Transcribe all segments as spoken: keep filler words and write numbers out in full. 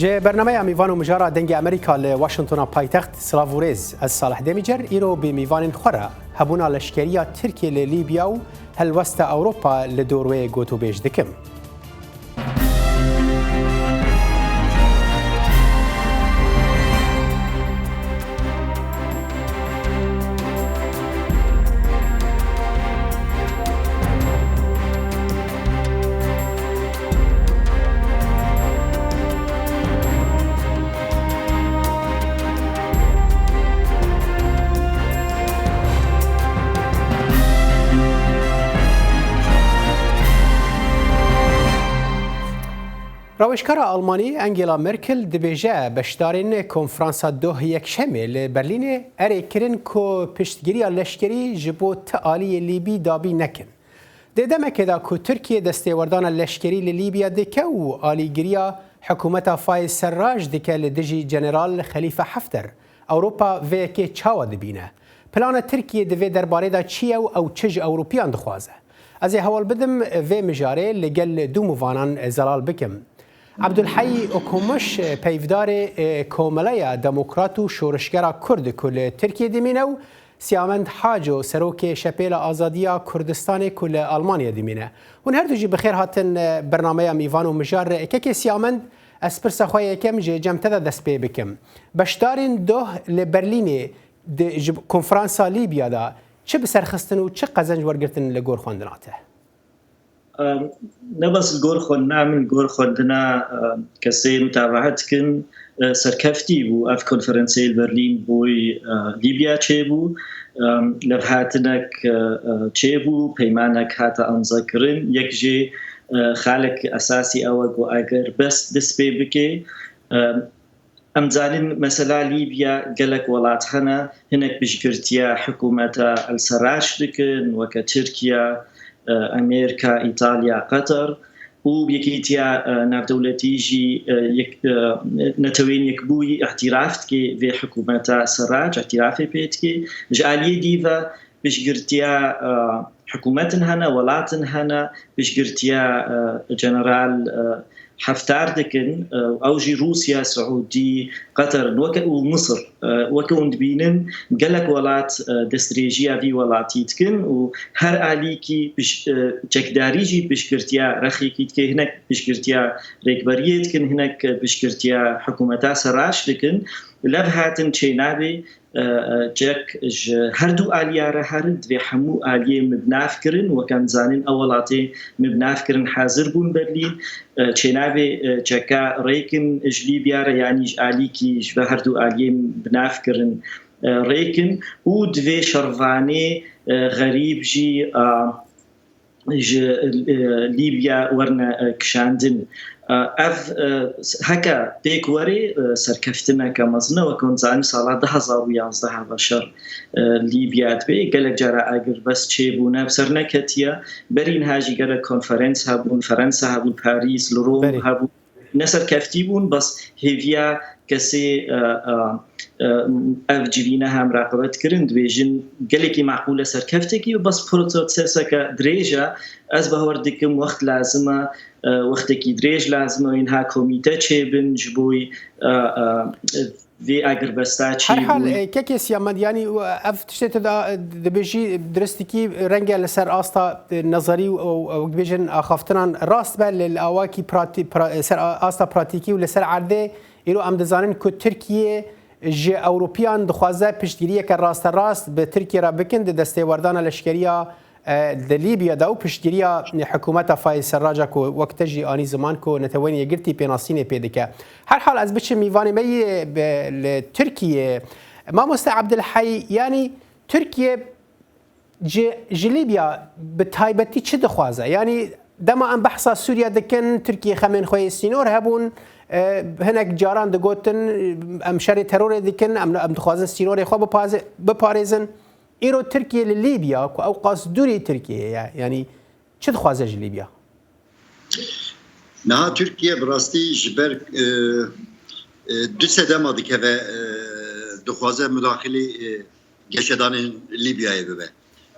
Ji bernameya Mîvan û Mijara Dengê Amerîka li Washingtona paytext, silav û rêz. Ez Salih Demîcer, îro bi mîvanên xwe re hebûna leşkeriya Tirkiyê li Lîbya û helwesta Ewropa li dor wê gotûbêj dikim. Rawêjkara Almanî Angela Merkel dibêje, beşdarên konferansa Doh Yekşemê li Berlînê erê kirin ku piştgiriya leşkerî ji bo ti aliyê Lîbî dabî nekin. Di demekê de ku Tirkiye destêwerdana leşkerî li Lîbya dike û alîgiriya hikûmeta Fayez Serraj dike li dijî General Xelîfe Hafter, Ewropa vê yekê çawa dibîne? Plana Tirkiye di vê derbarê de çi ye û ew çi ji Ewropiyan dixwaze? Ez ê hewl bidim vê mijarê li gel du mivanan zelal bikim. Abdulhey Okumuş, peyvdarê, e, Komeleya Demokrat û şorişgera Kurd ku li Tirkiyê dimîne û Siyamend Haco, serokê Şepêla Azadiya Kurdistanê ku li Almanya dimîne. Hûn her du jî bi xêr hatin, e, bernameya Mîvan û Mijar. Kekê Siyamend, ez pirsa xwe yekem ji cem te de dest pê bikim. Beşdarên Doh li Berlînê di, ji konferansa Lîbya de çi bi ser xistin û çi qezenc wergirtin li gor xwendina te? Em, ne bes li gor xwendina min, li gor xwendina, em, kesê mutabaet dikin, e, serkeftî bû. Ev konferensê li Berlîn boy, e, Lîbya çêbû. Em, levhatinek, e, e, çêbû, peymanek hate amzekirin. Yek jê, e, xalek esasî ew e ku eger bes dest pê bike, em, Em zanin mesela Lîbya gelek welat hene, hinek piştgirtiya hikûmeta El Serraj dikin, weke Tirkiye, e, Amerîka, Îtalya, Qeter û Yekîtiya, e, Navdewletî jî, e, yek, e, Netewên Yekbûyî îtiraf dike vê hikûmeta Serraj, îtirafê pê dike. Ji aliyê dî ve piştgirtiya, e, hikûmetin hene, welatin hene, piştgirtiya, e, General, e, Heftar dikin, e, ew jî Rûsya, Siûdî, Qeter in, weke û Misir, e, weke hûn dibînin, gelek welat, e, destdirêjiya vî welatî dikin û her alîkî piş-, e, çekdarî jî piştgirtiya rexekî dike, hinek piştgirtiya rêkberiyê dikin, hinek piştgirtiya hikûmeta Serraj dikin. Lev hatin çênabê, e, e, çek ji her du aliya re herin, divê hemû aliyê mibnav kirin, weke em dizanin ew welatê mibnav kirin hazir bûn Berlîn. E, çênavê, e, çeka rêkin ji Lîbya re, yanî ji alîkî ji ve her du aliyê mibnav kirin, e, rêkin û divê şervanê, e, xerîb jî, e, ji, e, Lîbya werine, e, kişandin. E, ev, e, heke pêk werê, e, serkeftineke mezin e, weke hûn dizanin sala du hezar û yazdeh ve şer, e, Lîbya dibê. Gelek cara agirbest çêbûne, bi ser neketiye. Berî niha jî gelek konferans hebûn, Ferensa hebûn, Parîs, li Rom Berî. hebûn. Ne serkeftî bûn, bes hêviya kesê, e, e, e, ev civîne ha miraqebet kirin, dibêjin gelekî meqûl e serkeftekî, bes proseseke dirêj e. Ez bawer dikim wext lazim e, e, wextekî dirêj lazim e, yên ha komîte çêbin ji bo, e, e, vê agirbesta çêbûn. Her hal, e, kekê Siyamend, yanî, e, ev tiştê tu da, e, dibêjî, dirist dikî, renge li ser asta, e, nezerî û, û, û, dibêjin axaftinan rast be, li, li awakî prati-, pra-, ser a-, asta pratîkî û li ser erdê, îro em dizanin ku Tirkiye ji Ewropiyan dixwaze piştgiriyeke rasterast bi Tirkiye re bikin di destêwerdana leşkeriya, e, di Lîbya de û piştgiriya hikûmeta Fayez Serraca ku wek te jî anî ziman ku Netewên Yekgirtî pênasînê pê dike. Her hal ez biçim mîvanê me yê bi, li Tirkiye. Mamoste Abdulhey, yanî Tirkiye ji, ji Lîbya bi taybetî çi dixwaze? Yanî dema em behsa Sûriye dikin, Tirkiye xemên xwe yê sînor hebûn, e, hinek caran digotin, em şerê terorê dikin, em, em dixwazin sînorê xwe bipaze-, biparêzin. Îro Tirkiye li Lîbya, ku ew qas dûrî Tirkiyeyê ye, yanî çi dixwaze ji Lîbya? Niha Tirkiye bi rastî ji ber, e, e, du sedema dikeve, e, dixwaze mudaxilî, e, geşedanên Lîbyayê bibe.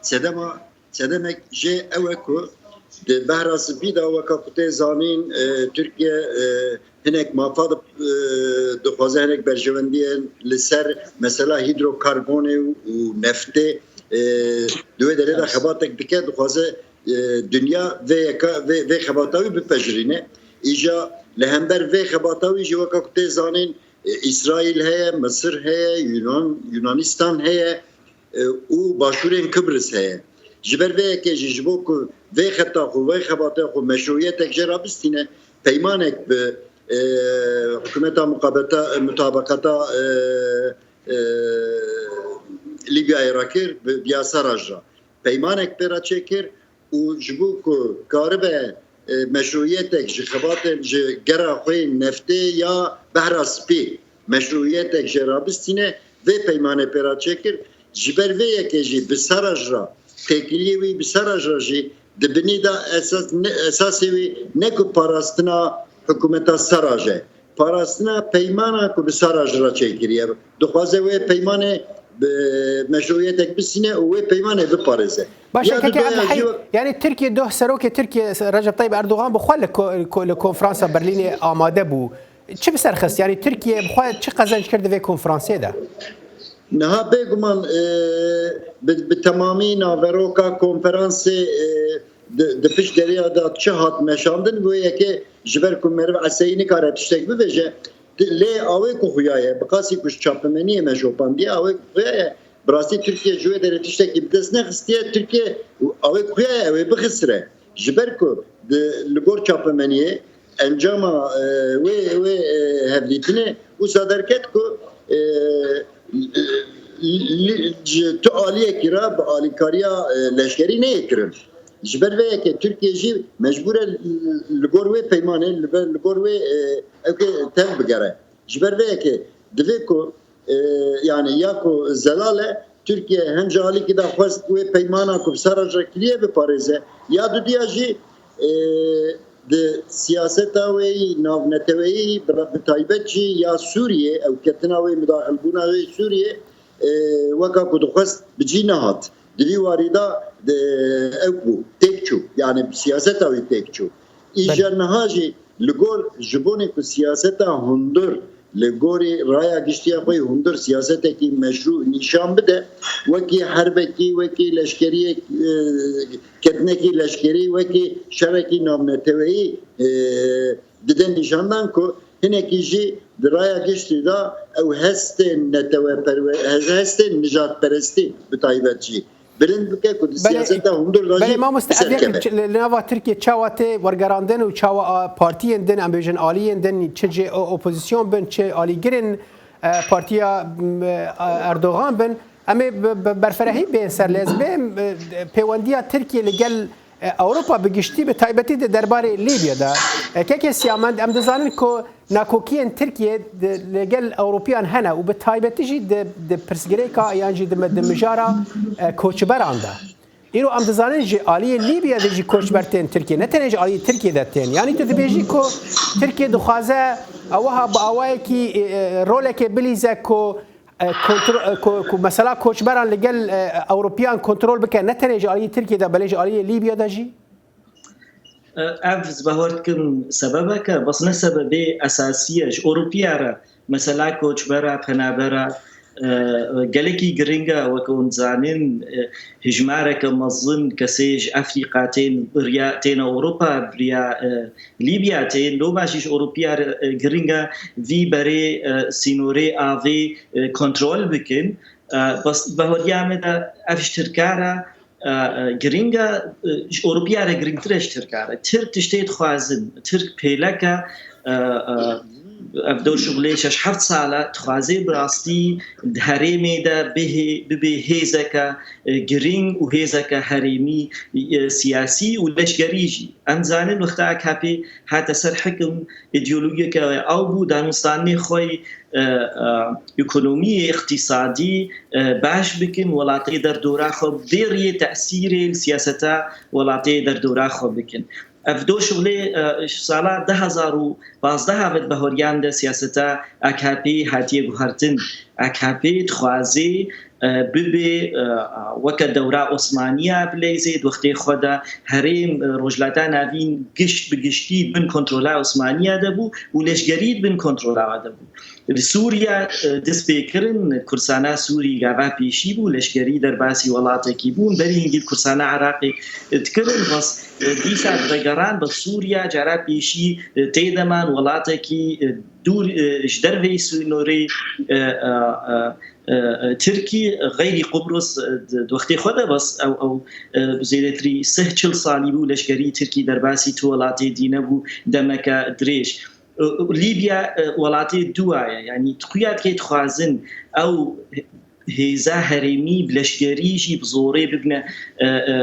Sedema, sedemek jê ew e ku di behra spî de, weka ku tê zanîn, e, Tirkiye, e, hinek mafa di-, e, dixwaze hinek berjewendiyên li ser mesela hîdrokarbonê û, û neftê, e, di wê derê de xebatek dike, dixwaze, e, dinya vê yeka, vê, vê xebata wî bipejirîne. Îja li hember vê xebata wî jî weka ku tê zanîn, e, Îsraîl heye, Misir heye, Yunan, Yunanistan heye, e, û başûrên Kibris heye. Ji ber vê yekê jî ji bo ku vê xeta xwe, vê xebatê xwe meşrûiyetek jê re bistîne, peymanek bi, e, hikûmeta muqabeta-, mutabaqeta, e, e, Lîbyayê re kir, bi, bi ya Sarraj re. Peymanek pê re çêkir û ji bo ku karibe, e, meşrûiyetek ji xebatên, ji gera xwe yên neftê ya Behra Spî meşrûiyetek jê rabistîne, vê peymanê pê re çêkir. Ji ber vê yekê jî bi Sarraj re, têkiliyê wî bi Sarraj re jî di binî de esas, ne, esasê wî ne ku parastina hikûmeta Sarraj e. Parastina peymana ku bi Sarraj re çêkiriye. Dixwaze wê peymanê bi meşrûiyetek bisîne û wê peymanê biparêze. Baş e, Ya keke dudoya Ebdulhey, jî yanî Tirkiye doh serokê Tirkiye Recep Tayyip Erdogan bi xwe li ko-, ko-, li konferansa Berlînê amade bû. Çi bi ser xist? Yanî Tirkiye bi xwe çi qezenc kir di vê konferansê de? Niha bêguman, e, bi, bi temamî naveroka konferansê, e, di, di pişt derê de çi hat meşandin, wê yekê ji ber ku meriv eseyî nikare tiştek bibêje, di, lê awê ku xuya ye, bi qasî ku ji çapemeniyê me jopandiye, awê ku xuya ye, bi rastî Tirkiye ji wê derê tiştekî bi dest nexistiye, Tirkiye awê ku xuya ye, ew ê bixisire. Ji ber ku di, li gor çapemeniyê encama, e, wê, wê, e, hevdîtinê wisa derket ku, e, li, ji tu aliyekî re bi alîkariya, e, leşkerî neyê kirin. Ji ber vê yekê Tirkiye jî mecbûr e li gor wê peymanê, li ber, li gor wê, e, ewkê tev bigere. Ji ber vê yekê divê ku, e, yanî ya ku zelal e, Tirkiye hem ji alîkî de xwest wê peymana ku bi Sarraj re kiriye biparêze, ya dudiya jî, e, di siyaseta wê yî navneteweyî, bi, bi taybet jî ya Sûriyê, ew ketina wê, mudaxilbûna wê Sûriyê, e, weka ku dixwest bi cî nehat. Di vî warî de, de ew bû, têk çû. Yanî siyaseta wî têk çû. Îja niha jî li gor, ji bonê ku siyaseta hundir li gorî raya giştî ya xwe yî hundir siyasetekî meşrû nîşan bide, wekî herbekî, wekî leşkeriyek, e, ketinekî leşkerî, wekî şerekî navneteweyî, e, dide nîşandan ku hinekî jî di raya giştî de ew hestên neteweperwe-, hez-, hestên nijadperestî bi taybet jî bilind bike ku di Belê, siyaseta hundir de belê jî mamoste, bi ser ev yek keve. Li, li nava Tirkiye çawa tê wergerandin û çawa a, partiyên din, em bêjin aliyên din, çi cê o-, opozîsyon bin, çi alîgirên, e, partiya, m, e, Erdogan bin, em ê bi, bi berferehî bên ser lê ez bêm, e, pêwendiya Tirkiye li gel, e, Ewropa bi giştî, bi taybetî di derbarê Lîbya de. E, kekê Siyamend, em dizanin ku nakokiyên Tirkiye di, li gel Ewropiyan hene û bi taybetî jî di, di pirsgirêka yan jî di, di mijara, e, koçberan de. Îro em dizanin ji aliyê Lîbya de jî koçber tên Tirkiye. Ne tenê ji aliyê Tirkiye de tên. Yanî tu dibêjî ku Tirkiye dixwaze ew wiha bi awayekî, e, e, rolekê bilîze ku, e, kontro-, e, ku, ku mesela koçberan li gel, e, Ewropiyan kontrol bike. Ne tenê ji aliyê Tirkiye de, belê ji aliyê Lîbya de jî. Ev, ez bawer dikim, sebebek e, bes ne sebebê esasî ye. Ji Ewropiya re mesela koçbera, penabera, e, gelekî giring e, weke hûn dizanin, e, hijmareke mezin kesê ji Efrîqa tên biriya, tên Ewropa, biriya, e, Lîbya tên, loma jî ji Ewropiya re, e, giring e vî berê, e, sînorê avê, e, kontrol bikin. E, bes baweriya me de ev ji Tirka re, e, e, giring e, e, ji Ewropiya re giringtir e ji Tirka re. Tirk tiştê dixwazin, Tirk pêlek e, e, e, ev dor şuxulê şeş heft sal e, dixwaze bi rastî di herêmê de bihê-, bibe hêzeke, e, giring û hêzeke herêmî, e, siyasî û leşkerî jî. Em zanin wexta A K P hate ser hikim, îdeolojiyeke wê ew bû, danûstanê xwe, e, e, ekonomiyê, îqtîsadî, e, baş bikin, welatê derdora xwe bêriyê tesîrê li siyaseta welatê derdora xwe bikin. Ev do şixulê, e, ji sala du hezar û pazdeh ve di bahoriyan de siyaseta A K P hatiye guhertin. A K P dixwaze e, bibê, e, weke dewra Osmaniya bileyzê, di wextê xwe de herêm, e, Rojhilata Navîn gişt bi giştî bin kontrola Osmaniya de bû û leşgerî bin kontrola de bû. Li Sûriye, e, dest pê kirin, Kurdistana Sûrî gava pêşî bû, leşgerî derbasî welatekî bûn, berî hingî Kurdistana Iraqê, e, dikirin, bes, e, dîsa divegeran, bes Sûriye cara pêşî, e, tê de man, welatekî, e, dûr, e, ji derveyî sînorê, e, e, e, e, e, Tirkî, xeyrî Qubrus, e, di, di wextê xwe de bes ew, ew, e, zêdetirî sih çil salî bû, leşkerî Tirkî derbasî tu welatê dî nebû demeke dirêj. E, Lîbya, e, welatê dua ye, yanî xuya dikê dixwazin ew hêza herêmî bi leşkerî jî bi zorê bibine, e, e,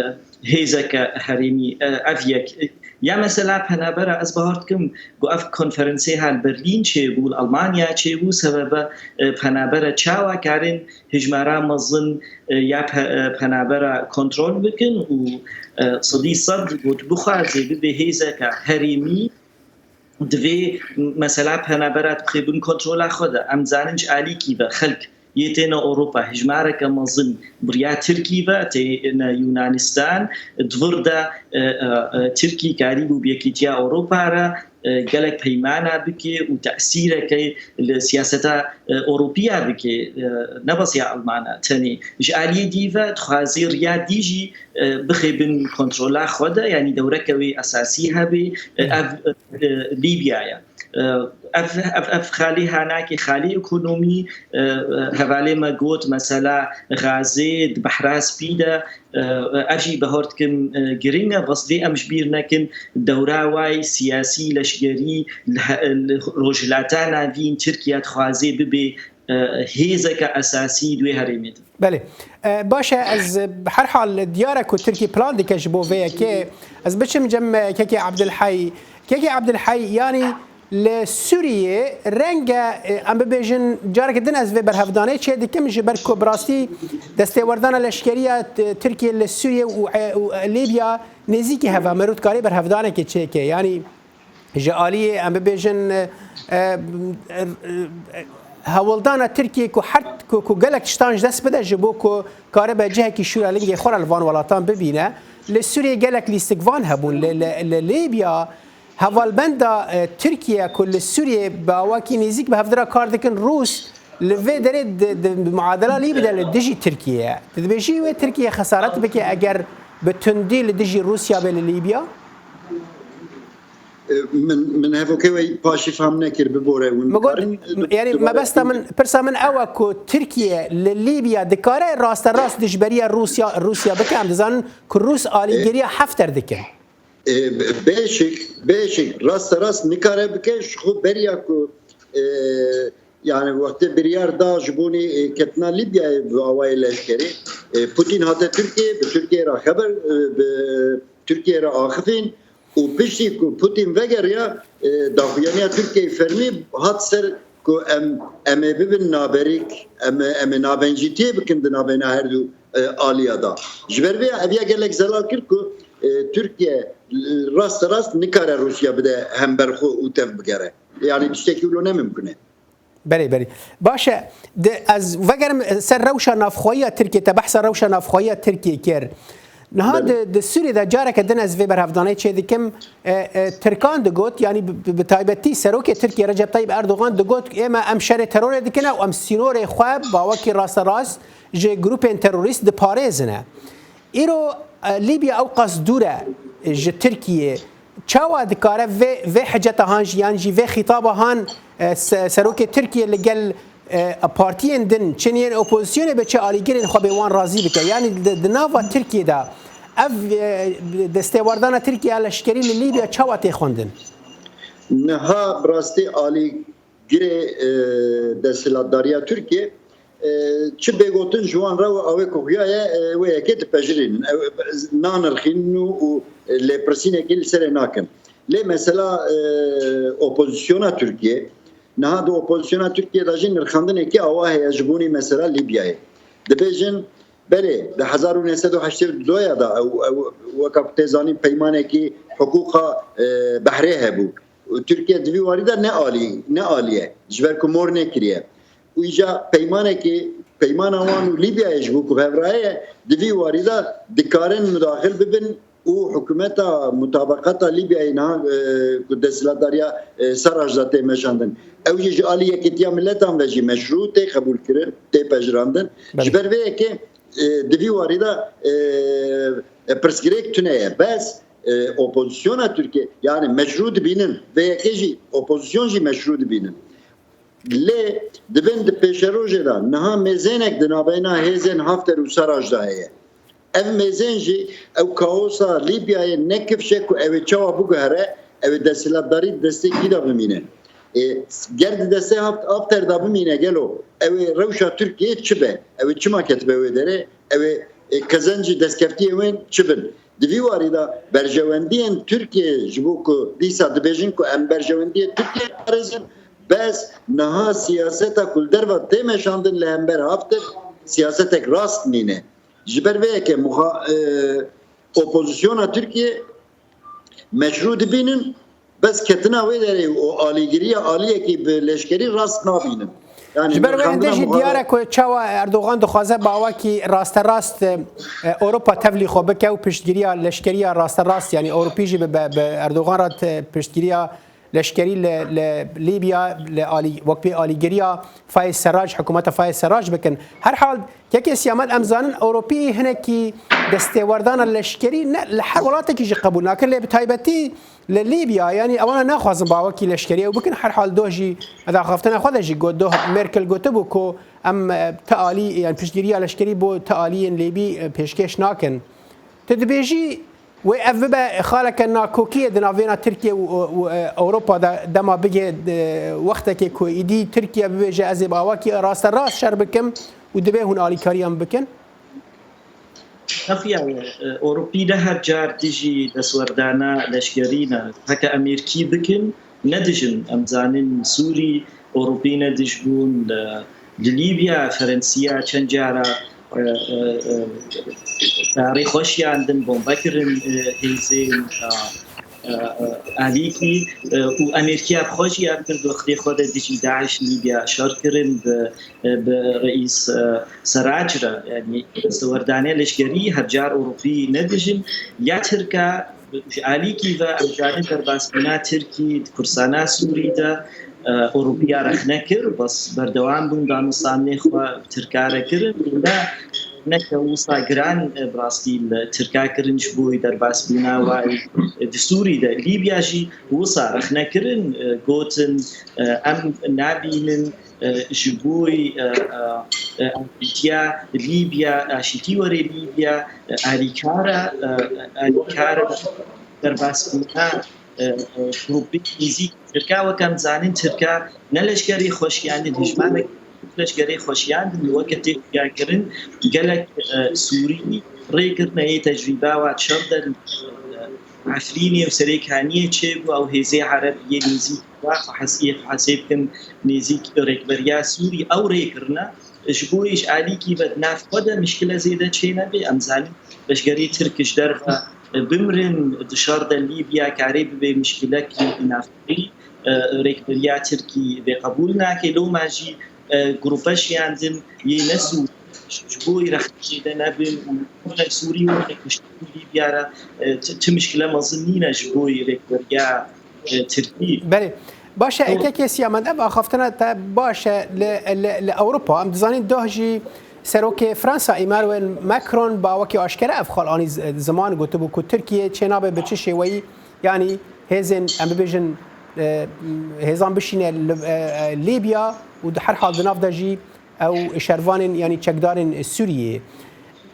hêzeke herêmî, e, ev yek. Ya mesela penabera, ez bahar dikim, ku ev konferensê ha li Berlîn çêbû, li Almanya çêbû, sebebe, e, penabera çawa karin hijmara mezin, e, ya pe-, e, penabera kontrol bikin û, e, sedî sed got bixwaze bibe hêzeke herêmî, divê mesela penabera dixê bin kontrola xwe de. Em zanin ji alîkî ve xelk yê têne Ewropa, hijmareke mezin bi riya Tirkî ve têne Yunanistan, di vir de, e, e, e, Tirkî karîbû bi Yekîtiya Ewropa re, e, gelek peymana bike û tesîreke li siyaseta, e, Ewropiya bike, e, ne bes ya Almana tenê. Ji aliyê dî ve dixwaze riya dî jî, e, bixe bin kontrola xwe de, yanî dewreke wê esasî hebe, e, ev, e, Lîbya ye. E, ev, ev, ev xalê hanakê, xalê ekonomî, e, e, hevalê me got, mesela Gazê di Behra Spî de, e, ev jî bahar dikim, e, giring e, bes vê em ji bîr nekin, dewra wayî siyasî, leşkerî, li he-, li Rojhilata Navîn Tirkiye dixwaze bibe, e, hêzeke esasî di wê herêmê de. Belê. E, baş e, ez, e, her hal diyar e ku Tirkî plan dike ji bo vê yekê. Ez biçim cem, e, Kekê Ebdilhey. Kekê Ebdilhey, yanî li Sûriyê renge, e, em bibêjin, careke din ez vê berhevdanê çê dikim, ji ber ku bi rastî destêwerdana leşkeriya, e, Tirkiyê li Sûriyê û, e, û, e, Lîbya nêzîkî hev e, me rû dikarî berhevdanekê çêke. Yanî ji aliyê, em bibêjin, e, e, e, hewldana Tirkiyê ku her, ku, ku gelek tiştan ji dest bide ji bo ku karibe cihekî şûra lingê xwe re li van welatan bibîne. Li Sûriyê gelek lîstikvan hebûn. Li, li, li Lîbya hevalbenda, e, Tirkiye ku li Sûriyê bi awakî nêzîk bi hevdira kar dikin, Rûs, li vê derê di, di, di muadela Lîbî de li dijî Tirkiye ye. Tu dibêjî wê Tirkiye xesaret bike eger bi tundî li dijî Rûsya be li Lîbya? E, min, min hevokê we paşî fehm nekir, bibore hûn Min got, dikarin, e, yanî dubare mebesta min, pirsa min ew e ku Tirkiye li Lîbya dikare rasterast dijberiya Rûsya, Rûsya bike? Em dizanin ku Rûs alîgiriya Hefter dikin. E, beşik, beşik, rasterast nikare bike, ji xwe beriya ku, e, yani wextê biryar da ji bonê, e, ketina Lîbyayê bi awayê leşkerê, e, Putin hate Tirkiye, bi Tirkiye re xeber, e, bi Tirkiye re axifîn û piştî ku Putin vegeriya, e, daxuyaniya Tirkiyeyê fermî hat ser ku em, em ê bibin naberîk, em, em ê nabencîtiyê bikin di navbeyna her du, e, aliya da. Ji ber vê ev ya gelek zelal kir ku, e, Tirkiye, e, rast rast nikare Rûsya bide hember xwe û tev bigere. Yani tiştekî wilo ne mimkun e. Belê, belê. Baş e, di, ez vegerim ser rewşa navxweyiya Tirkiye, te behsa rewşa navxweyiya Tirkiye kir. Niha Belê. di, di Sûriyê de careke din ez vê berhevdanê çê dikim, e, e, Tirkan digot, yanî bi, bi, bi taybetî serokê Tirkiye Recep Tayyip Erdogan digot, ême em şerê terorê dikin û em sînorê xwe bawekî rasterast ji grûpên terorîst diparêzine. Îro, e, Lîbya ew qas dûr e ji Tirkiyê. Çawa dikare vê, vê hiceta han jî, yan jî vê xîtaba han, e, se-, serokê Tirkiye li gel, e, partiyên din, çi yên opozisyonê be, çi alîgirên xwe bê wan razî bike? Yanî di, di nava Tirkiye de ev, e, destêwerdana Tirkiye ya leşkerî li Lîbya çawa tê xwendin? Niha bi rastî alî girê, e, desthilatdariya Tirkiye, e, çi bê gotin ji wan re û ew ê ku xuya ye, e, wê yekê dipejirînin. Ew, e, nanirxînin û, û lêpirsînekê li serê nakin. Lê mesela, e, opozisyona Tirkiye, niha di opozisyona Tirkiye de jî nirxandinekî awa heye ji bonî mesela Lîbyayê. Dibêjin, belê, di hezar û neh sed û heştê û du ya de ew, ew, weka ku tê zanîn peymanekî hiqûqa, e, behrê hebû. Û Tirkiye di vî warî de ne alî, ne aliye. Ji ber ku mor nekiriye. Û îca peymanekî peymana wan û Lîbyayê ji bo ku bi hev re heye, di vî warî de dikarin mudaxil bibin û hikûmeta mutabaqata Lîbyayê niha, e, ku desthilatdariya, e, Serraj de tê meşandin. Ew jî ji alî Yekîtiya Miletan ve jî meşrû tê qebûlkirin, tê pejirandin. Belê. Ji ber vê yekê, e, di vî warî de, e, e, pirsgirêk tune ye. Bes, e, opozisyona Tirkiye, yani meşrû dibînin. Vê yekê jî, opozisyon jî meşrû dibînin. Lê dibin di pêşerojê de niha mêzênek di navbeyna hêzên Hafter û Serraj de heye. Ev mêzên jî ew kaosa Lîbyayê ne kifş e ku ew ê çawa biguhere, ew ê desthilatdarî di destê kî de bimîne? Ê, ger di destê Haft-, Hafter de bimîne gelo ew ê rewşa Tirkiyê çi be? Ew ê çima ketibe wê derê? Ew ê, ê, qezencî destkeftiyê wên çi bin? Di vî warî de berjewendiyên Tirkiyê ji bo ku dîsa dibêjin ku em berjewendiyê Tirkiyê parêzin, bes niha siyaseta ku li derve tê meşandin li hember Hafter siyasetek rast nîne. Ji ber vê yekê muxa-, e, opozisyona Tirkiyê meşrû dibînin, bes ketina wê derê û alîgiriya aliyekî bi leşkerî rast nabînin. Yani Ji ber wê hindê jî diyar e ku çawa Erdogan dixwaze bi awakî rasterast, e, Ewropa tevlî xwe bike û piştgiriya leşkeriya rasterast, yani Ewropî jî bi, bi, bi Erdogan re te-, piştgiriya leşkerî li, li Lîbya, li alî, wek pê alîgiriya Fayez Serraj, hikûmeta Fayez Serraj bikin. Her hal, kekê Siyamet, em zanin Ewropî hinekî destêwerdana leşkerî ne, li her welatekî jî qebûl nakin, lê bi taybetî li Lîbya, yanî ewana naxwazin bi awakî leşkerî ew bikin. Her hal doh jî, di axaftina xwe de jî got, doh Merkel gotibû ku em, e, ti alî, yani piştgiriya leşkerî bo ti aliyên Lîbî, e, pêşkêş nakin. Tu dibêjî, wê ev bibe xaleke nakokiyê di navbêna Tirkiye û, û, û, e, Ewropa de dema bigê, e, wextekê ku îdî Tirkiye bibêje, ez ê bi awakî rasterast şer bikim û divê hûn alîkariya min bikin? Xefiya ye, e, Ewropî ne her car dijî destwerdana leşkerî ne. Heke em êrkî bikin, ne dijin. Em zanin Sûrî, Ewropî ne dij bûn, e, li Lîbya, Ferensiya çend cara, e, e, e, tarî xwe şiyandin, bombe kirin, e, hêzên, e, e, e, alîkî, e, û em êrkiya bi xwe jî ya kir, di wextê xwe de dijî DAIŞ Lîbya şer kirin, bi, e, bi reîs, e, Serac re, yani destewerdaniya leşkerî her car Ewropî ne dijin, ya Tirka, ji alîkî ve em zanin derbasbûna Tirkî di kursana Sûrî de, e, Ewropiya rexne kir, bes berdewam bûn danûstanê xwe Tirka re kirin, ne, neke wisa giran, e, bi rastî li Tirka kirin ji bo derbasbûna wayî, e, di Sûrî de. Lîbya jî wisa rexne kirin, e, gotin, e, em nabînin, e, ji bo, e, e, e, aşîtiya Lîbya, aşîtî were Lîbya, e, alîkara, e, alîkara derbasbûna, e, e, grûpê nêzîk Tirka, weke em zanin Tirka ne leşkerê xwe şiyandin, hejmanek leşkerê xwe şiyandin, weke tê xuyakirin gelek, e, Sûrî rê kirine yê tecrîba wa çar de, e, Efrînê û Serêkaniyê çêbû, ew hêzê Ereb yê nêzîk wa xwe hes-, yê xwe hesê bikin nêzîk rêkberiya Sûrî, ew rê kirine. Ji bo ji alîkî ve di nav xwe de mişkile zêde çê nebe. Em zanin leşkerî Tirk ji derve bimrin, di şer de Lîbya karê bibe mişkilekî navxweyî, e, rêkberiya Tirkî vê qebûl nake. Loma jî, e, grûpe şiyandin yê ne Sûrî ji bo rexne zêde nebin û hinek Sûrî û hinek kuştin Lîbya re, e, ti, ti mişkile mezin nîne ji bo rêkberiya, e, Tirkî. Belê. Baş e, Ewro- kekê Siyamet, ev axaftina te baş e li, li, li Ewropa. Em dizanin doh jî Serokê Fransa Emmanuel Macron bi awakî aşkere ev xal anî z-, ziman, gotibû ku Tirkiye çênabe bi çi şêweyî, yanî hêzên, em bibêjin, e, hêzan bişîne li, e, e, Lîbya û di her hal di nav de jî ew şervanên, yanî çekdarên Sûriyê.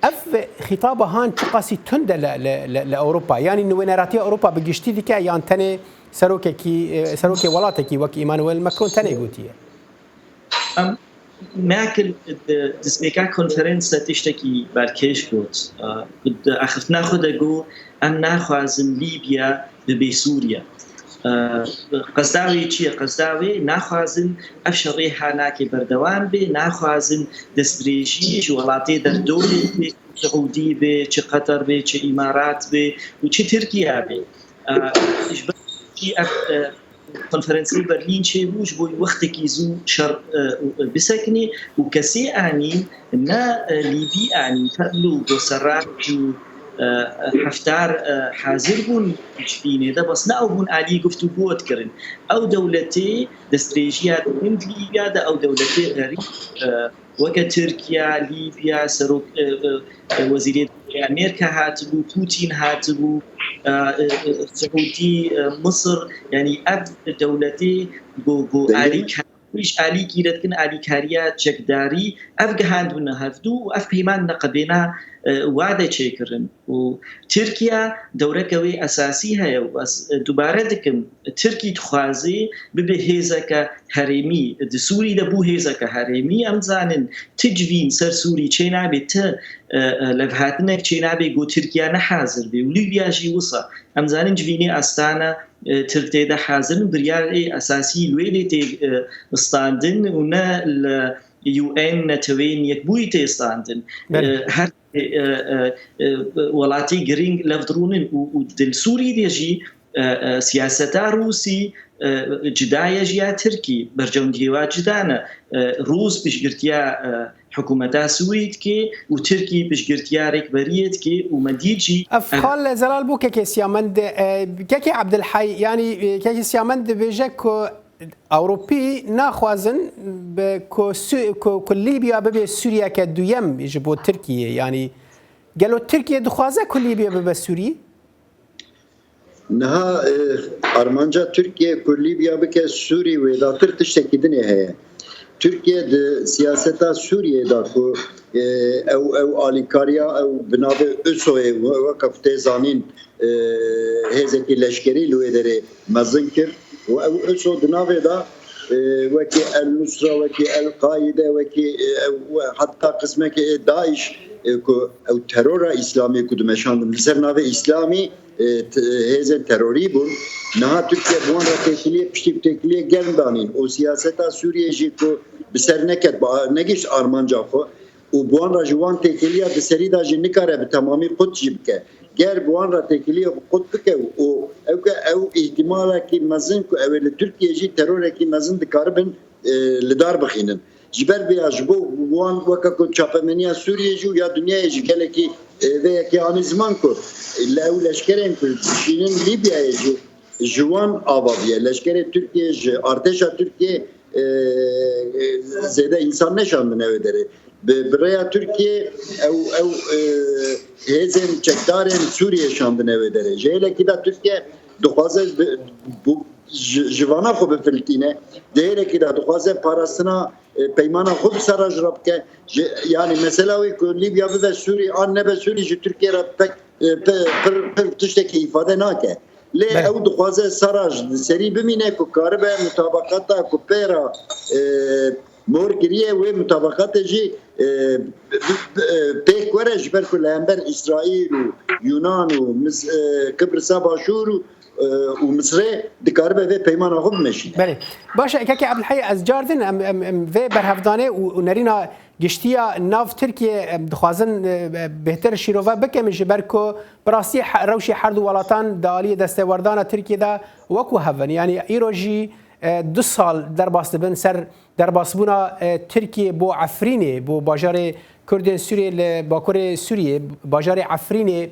Ev xîtaba han çiqasî tund e li, li, li, li Ewropa? Yanî nûneratiya Ewropa bi giştî dike yan tenê serokekî, e, serokê welatekî wek Emmanuel Macron tenê gotiye? Em, Merkel di destpêka konferansa tiştekî balkêş got. E, di axiftina xwe de got, em naxwazin Lîbya bibe Sûriye. E, qesda wê çi ye? Qesda wê, naxwazin ev şerê ha nake berdewam be, naxwazin destdirêjî ji welatê derdorê be, Siûdî be, çi Qeter be, çi Îmarat be û çi Tirkiye be. E, ji ber jî ev, e, konferansa Berlîn çêbû, ji bo wextekî zû şer, e, bisekinî û kesê anî ne, e, Lîbî anî, Pablo Gosserrat û, e, Heftar, e, hazir bûn civînê de, bes ne ew bûn alî guftûgo dikirin. Ew dewletê destdirêjiya dikin di Lîbya de, ew dewletê xerîb, e, weke Tirkiye, Lîbya, serok, e, e, e, wezîrê Amerîka hatibû, Putin hatibû, e, e, e, Siûdî, e, Misir, yanî ev dewletê go, go alîkariya, alîkî re dikin, alîkariya çekdarî, ev gihandibûne hevdû û ev peyman neqebêna, e, wade çêkirin. Û Tirkiye dewreke wê esasî heye û ez, e, dubare dikim, Tirkî dixwaze bibe hêzeke herêmî. Di Sûrî de bû hêzeke herêmî. Em zanin ti civîn ser Sûrî çênabe, ti, e, e, levhatinek çênabe ku Tirkiye ne hazir be û Lîbya jî wisa. Em zanin civînê Astana, e, Tirk tê de hazir in. Biryarê esasî li wê dê tê, e, standin û ne li U N, netewên yekbûyî tê standin. Belê. E, her, e, e, e, welatê girîng lev dirûnin û, û di Sûrî de jî, e, e, siyaseta Rûsî, e, cida ye ji ya Tirkî, berjewendiyê wa cida ne. E, Rûs piştgirtiya, e, hikûmeta Sûrî dike û Tirkî piştgirtiya rêkberiyê dike û me dît jî Ev ev xal Zelal bû kekê Siyamend, e, kekê Ebdilhey, yanî, e, kekê Siyamend dibêje ku Ewropî naxwazin bi ku Sü-, ku, ku Lîbya bibe Sûriyeke duyem ji bo Tirkiyê. Yanî gelo Tirkiye dixwaze ku Lîbya bibe Sûrî? Niha, e, armanca Tirkiye ku Lîbya bike Sûrî wêdatir tiştekî dinê heye. Tirkiye di siyaseta Sûriyê de ku, e, ew, ew alîkariya ew bi navê USO'yê we-, weke ku tê zanîn, e, hêzekî leşkerî li wê derê mezin kir û ew USO di navê de, e, wekî El Nusra, wekî El Qaide, wekî, e, ew, heta qismekî, e, DAIŞ, e, ku ew terora Îslamî ku dimeşandin li ser navê Îslamî, e, t-, hêzên terorî bûn. Niha Tirkiye bi wan re têkiliyê, piştî ku têkiliyê germ danîn û siyaseta Sûriyê jî ku bi ser neket, bi a-, negihişt armanca xwe û bi wan re ji wan têkiliya di serî de jî nikare bi temamî qut jî bike. Ger bi wan re têkiliya bi qut bike û ew ke ew îhtimalekî mezin ku ew ê li Tirkiye jî terorekî mezin dikaribin, e, li dar bixînin. Ji ber vê ya ji bo wan weke ku çapemeniya Sûriyê jî û ya dinyayê jî gelekî, e, vê yekê anî ziman ku, e, li ew leşkerên ku dişînin Lîbyayê jî ji wan ava bûye. Leşkerê Tirkiyê ji artêşa Tirkiyê, e, e, zêde însan neşandine wê derê. Bi, bi rêya Tirkiyê ew, ew, e, hêzên çekdarên Sûriyê şandine wê derê. Ji hêlekî de Tirkiye dixwaze bi, bu, ji, ji vana xwe bifiltîne. Di hêlekî de dixwaze parastina, e, peymana xwe bi ser re ji re bike. Ji, yanî mesela wê ku Lîbya bibe Sûrî an nebe Sûrî ji Tirkiye re pek, e, pe-, pir, pir tiştekî îfade nake. Lê Belê. ew dixwaze sera ji serî bimîne ku karibe mutabaqata ku pê re, e, mor kiriye, wê mutabaqatê jî, e, bi, bi, e, pêk were, ji ber ku li hember Îsraîl û Yunan û Mis-, e, Kibrisa Başûr û, e, û Misrê dikaribe vê peymana xwe bimeşîne. Belê. Baş e, kekê Ebdilhey, ez cardin em, em, em vê berhevdanê û, û nerîna giştiya nav Tirkiye, em dixwazin, e, e, bêhtir şîrove bikim, ji ber ku bi rastî he-, rewşê her du welatan di aliyê destêwerdana Tirkiye de wekî hev in. Yanî îro jî, e, du sal derbas dibin ser derbasbûna, e, Tirkiye bo Efrînê, bo bajarê Kurdên Sûriyê li bakurê Sûriyê, bajarê Efrînê.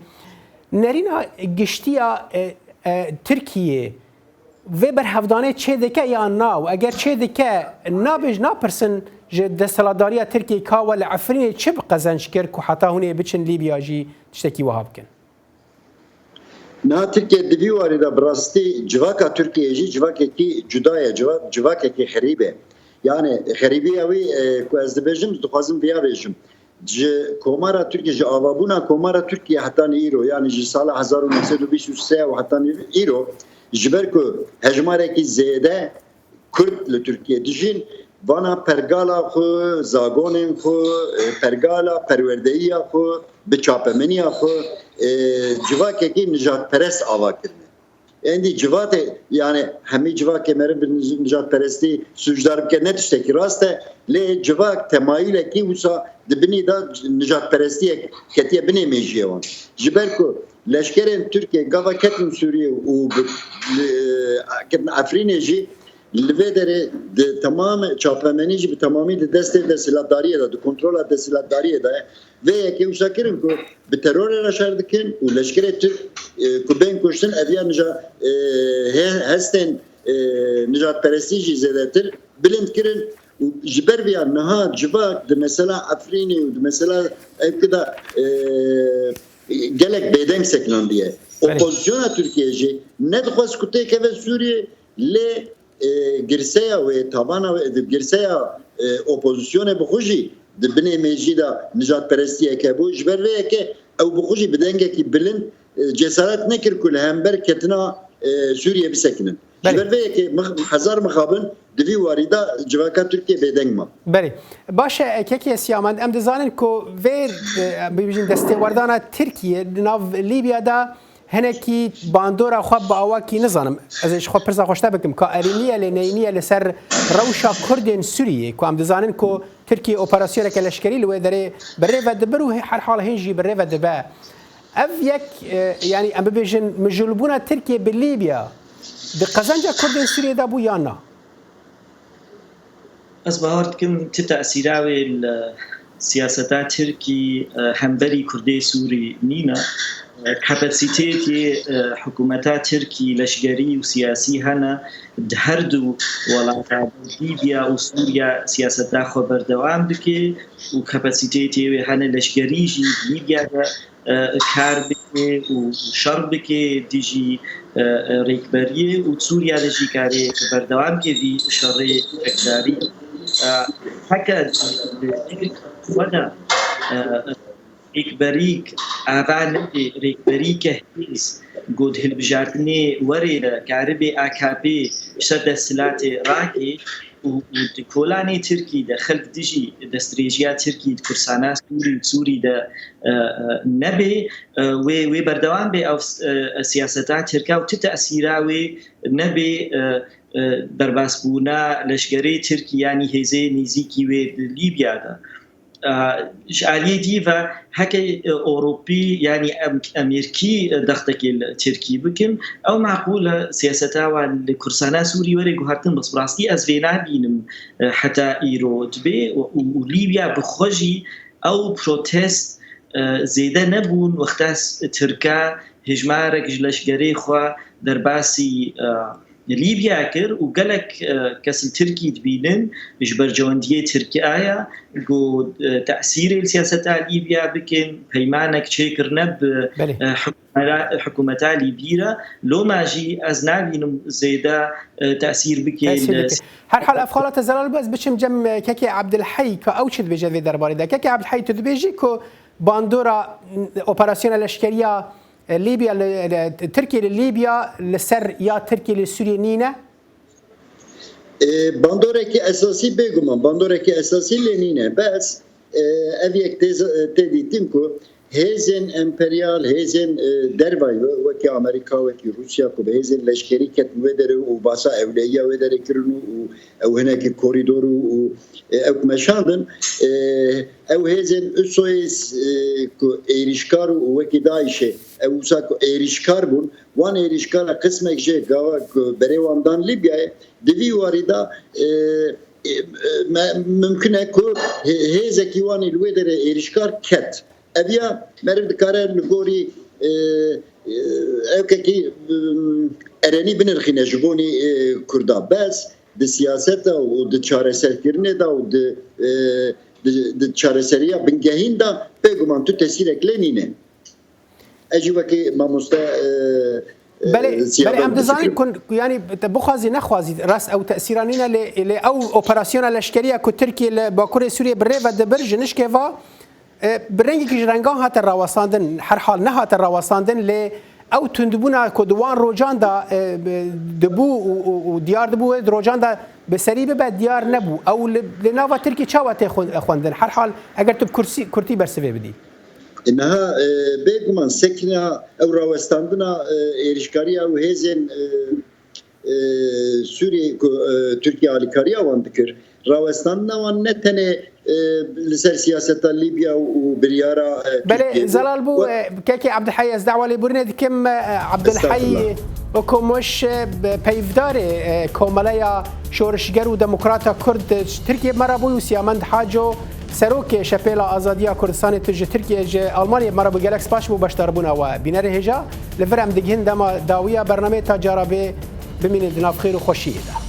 Nerîna giştiya, e, e, Tirkiye vê berhevdanê çê dike yan na? Û eger çê dike, nabêj napirsin ji desthilatdariya Tirkiyê ka we li Efrînê çi bi qezenc kir ku heta hûn ê biçin Lîbya jî tiştekî wiha bikin? Niha Tirkiye di vî warî de bi rastî civaka Tirkiyeyê jî civakekî cuda ye, civa-, civakekî xerîb e. Yani xerîbiya wî, e, ku ez dibêjim, dixwazim viya bêjim. Ji Komara Tirkiye, ji avabûna Komara Tirkiye hetanî îro, yani ji sala hezar û neh sed û bîst û sê û hetanî îro, ji ber ku hejmarekî zêde Kurd li Tirkiye dijîn, vana pergala xwe, zagonên xwe, e, pergala perwerdeyiya xwe, bi çapemeniya xwe, e, civakekî nijadperest ava kirine. Endî civatê, yani hemî civakê meriv bi nij-, nijadperestî sûcdar bike ne tiştekî rast e, lê civak temayîlekî wisa di binî de nijadperestiyek ketiye binê mêjiyê wan. Ji ber ku Leşkerên Tirkiye gava ketin Sûriyê û bi, li, ketin Efrînê jî, li vê derê di temam çapemenî jî bi temamî di destê desthilatdariyê de, di kontrola desthilatdariyê de ye. Vê yekê wisa kirin ku bi terorê re şer dikin û leşkerê Tirk, e, ku bên kuştin, ev ya nija, e, he-, hestên, e, nijadperestî jî zêdetir bilind kirin û ji ber vê ya niha civak di mesela Efrînê û di mesela Ewkê de, e, gelek bêdeng sekinandiye. Belê. Opozisyona Tirkiye jî nedixwest ku têkeve Sûriyê, lê, e, girseya wê, tavana wê, girseya, e, opozisyonê bi xwe jî di binê mêjî de nijadperestiyeke bû. Ji ber vê yekê ew bi xwe jî bi dengekî bilind, e, cesaret nekir ku li hember ketina, e, Sûriyê bisekinin. Ji Belê. ber vê yekê mix-, hezar mixabin di vî warî de civaka Tirkiye bêdeng ma. Belê. Baş e, kekê Siyaman, em dizanin ku vê, e, bibêjin destêwerdana Tirkiye di nav Lîbya de hinekî bandora xwe bi awakî nizanim. Ez ê ji xwe pirsa xwe ji te bikim, ka erîniye lê neyniye li ser rewşa Kurdên Sûriyê, ku em dizanin ku Tirkiye operasyoneke leşkerî li wê derê bi rê ve dibir û hê-, herhal hîn jî bi rê ve dibe. Ev yek, e, yanî em bibêjin mijûlbûna Tirkiye bi Lîbya di qezenca Kurdên Sûriyê de bû yan na? Ez bawer dikim ti tesîra wê li siyaseta Tirkî, e, hemberî Kurdê Sûrî nîne. E, kapasîteyê, e, hikûmeta Tirkî leşkerî û siyasî hene di her du welata, Lîbya û Sûriya siyaseta xwe berdewam dike û kapasîteyê wê hene leşkerî jî Lîbya de, e, kar bike û şer bike dijî, e, e, rêkberiyê û Sûriya de jî karê berdewam ke vî şerê çekdarî. E, heke di, di, di, xwe de, e, rêkberîk ava nebe, rêkberîke hêz, ku di hilbijartinê werê de karibe A K P ji ser desthilatê rake û, û di kolanê Tirkî de xelk dijî destdirêjiya Tirkî di kursana Sûrî û Sûrî de, e, e, nebe, e, wê, wê berdewam be ev, e, siyaseta Tirka û ti tesîra wê nebe, e, e, derbasbûna leşkerê Tirkî yanî hêzê nêzîkî wê di Lîbya de. E, ji aliyê dî ve heke, e, Ewropî yanî em-, Amerîkî, e, dextekê li Tirkî bikin, ew meqûl e siyaseta wan li kursana Sûrî were guhertin, bes bi rastî ez vê nabînim, e, heta îro dibe û, û, û Lîbya bi xwe jî ew protest, e, zêde nebûn wexta s-, Tirka hejmarek ji leşkerê xwe derbasî, e, Lîbya kir û gelek, e, kes li Tirkî dibînin ji berjewendiyê Tirkiyaya ku, e, tesîrê li siyaseta Lîbya bikin, peymanek çêkirine bi, Belê. e, hikûmeta, hikûmeta Lîbî re. Loma jî ez nabînim zêde, e, tesîr bike Tesîr li bike. Her hal ev xala te zelal bû, ez biçim cem, e, kekê Ebdilhey ka ew çi dibêje vê derbarê de. Kekê Ebdilhey, tu dibêjî ku bandora, m, operasyona leşkeriya E, Lîbya li, li, Tirkiye li Lîbya li ser ya Tirkiye li Sûriyê nîne? E, bandorekî esasî bêguman, bandorekî esasî lê nîne. Bes, e, ev yek tê, tê dîtin ku hêzên emperyal, hêzên, e, dervayî, wekî Amerîka, wekî Rûsya, ku bi hêzên leşkerî ketin wê derê û basa ewleyiya wê derê kirin û, û ew hinekî korîdor û, û, e, ew meşandin, e, ew hêzên ISO'yê, e, ku êrîşkar û wekî DAIŞ'ê, ew wisa ku êrîşkar bûn, wan êrîşkara qismek jê gava ku berê wan dan Lîbyayê, di vî warî de, e, e, me, mimkun e ku hê-, hêzekî wan ê li wê derê êrîşkar ket. Ev ya meriv dikare li gorî, e, e, ewkekî, e, erenî binirxîne ji bonî, e, Kurda. Bes di siyaseta û di çareserkirinê de û di, e, di, di çareseriya bingehîn de bêguman tu tesîrek lê nîne. Ez jî wekî mamoste, e, e, Belê, Siyaban belê, em dizanin difikirim. Ku, ku yanî te bixwazî nexwazî rast ew tesîra nîne lê, lê ew operasyona leşkeriya ku Tirkiye li Bakurê Sûriyê bi rê ve dibir ji nişkê va, e, bi rengekî ji rengan hate rawestandin, herhal nehate rawestandin, lê ew tundbûna ku di wan rojan de, e, dibû û, û, û diyar dibû wê di rojan de bi serî bibe, diyar nebû. Ew li, li nava Tirkî çawa tê xwend-, xwendin? Herhal eger tu bi kursî-, kurtî bersivê bidî. E, niha, e, bêguman sekina ew rawestandina, e, êrişkariya ew hêzên, e, e, Sûriyê ku, e, Tirkiye alîkariya wan dikir, rawestandina wan ne tenê, e, li ser siyaseta Lîbya û biryara, e, Belê, Tirkiyê bû. Zelal bû, We- e, kekê Abdulhey, ez dawa lêbûrînê dikim, e, Abdulhey Estağfurullah. Okumuş, e, bi peyvdarê, e, Komeleya Şorişger û Demokrata Kurd, e, Tirkiye me re bû û Siyamend Haco, Serokê Şepêla Azadiya Kurdistanê, tu ji Tirkiye, ji Almanyê me re bû. Gelek spas ji bo beşdarbûna we. Bînerê hêja, li vir em digihin dema dawiya bernameyê, ta cara bê, bimînin di nav xêr û xweşiyê de.